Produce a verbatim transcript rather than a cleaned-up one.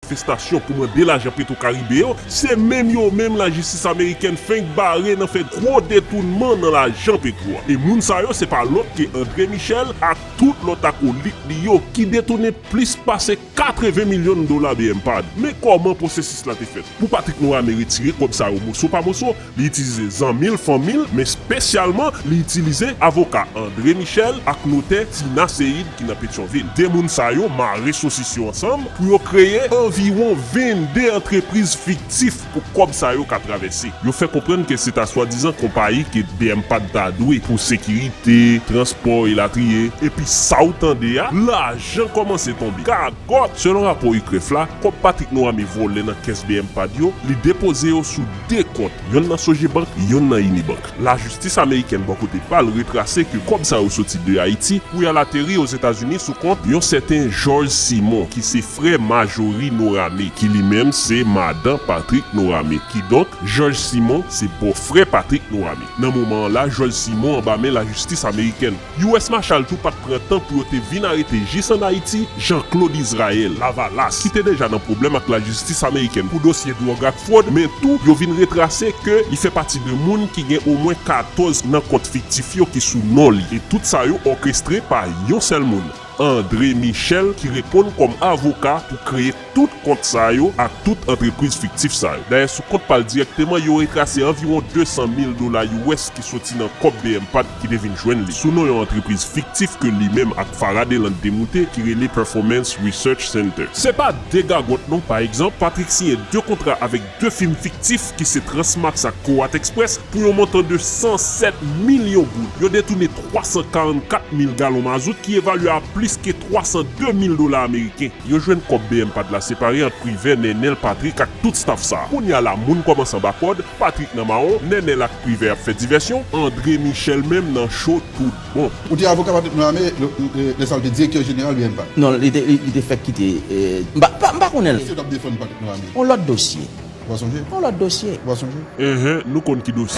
manifestasyon pou mande lajan Petro Karibe yo, se menm yo menm lajistis amerikèn fenk bare nan fè gwo detounman nan lajan Petro a. E moun sa yo se pa lòt ke André Michel ak tout lòt akolit li yo ki detounen plis pase katreven milyon dola BMPAD. Men kòman pwosesis la te fèt? Pou Patrick Norame retire kòb sa yo moso pa moso, li itilize zanmi l, fanmi l, men espesyalman li itilize avoka André Michel ak notè Tina Seid ki nan Petyonvil. De moun sa yo mare sosis yo ansanm pou yo kreye anviwon vennde antrepriz fiktif pou kòb sa yo ka travèse. Yo fè konprann ke se ta swadizan konpayi ke BMPAD ta dwe pou sekirite, transpò, elatriye. Epi sa w tande a, lajan kòmanse tonbe. Gagòt! Selon rapò UCREF la, kòb Patrick Norame vòlè nan kès BMPAD yo, li depoze yo sou de kont, yonn nan Sogebank, yonn nan Unibank. Lajistis amerikèn bò kote pa l retrase ke kòb sa yo soti de Ayiti pou y al ateri Ozetazini sou kont yon sèten George Simon, ki se frè Marjorie Norame, ki li menm se madan Patrick Norame. Kidonk, George Simon se bòfrè Patrick Norame. Nan moman an la, George Simon anba men lajistis amerikèn. U S Marshal tou pa t pran tan pou yo te vin arete jis ann Ayiti Jean Claude Israël Lavalas, ki te deja nan pwoblèm ak lajistis amerikèn pou dosye dwòg ak fwòd, men tou yo vin retrase ke li fè pati de moun ki gen omwen katòz nan kont fiktif yo ki sou non li. E tout sa yo òkestre pa yon sèl moun, André Michel, ki reponn kòm avoka pou kreye tout kont sa yo ak tout antrepriz fiktif sa yo. Dayè, sou kont pa l dirèkteman, yo retrase anviwon de san mil dola U S ki soti nan kòb BMPAD ki te vin jwenn li, sou non yon antrepriz fiktif ke li menm ak Farah Deland te moute ki rele Performance Research Center. Se pa de gagòt non, pa egzanp, Patrick siyen de kontra avèk de fim fiktif ki se Transmax ak Coat Express pou yon montan de san sèt milyon goud. Yo detounen twa san karannkat mil galon mazout ki evalye a plis ke twa san de mil dola ameriken. Yo jwenn kòb BMPAD la separe ant Privè, Nenel, Patrick ak tout staff sa a. Kounye a la, moun kòmanse anba kòd, Patrick nan mawon, Nenel ak Privè ap fè divèsyon, André Michel menm nan cho tout bon. Ou di avoka Patrick Norame, lè, lè, lè sa l te direktè jeneral BMPAD. Non, li te, li, li te fèk kite, eh, m pa, m pa, m pa konnen l. Èske w t ap defann Patrick Norame? On lòt dosye. Ou pa sonje? On lòt dosye. Ou pa sonje? Enhen, nou konn ki dosye.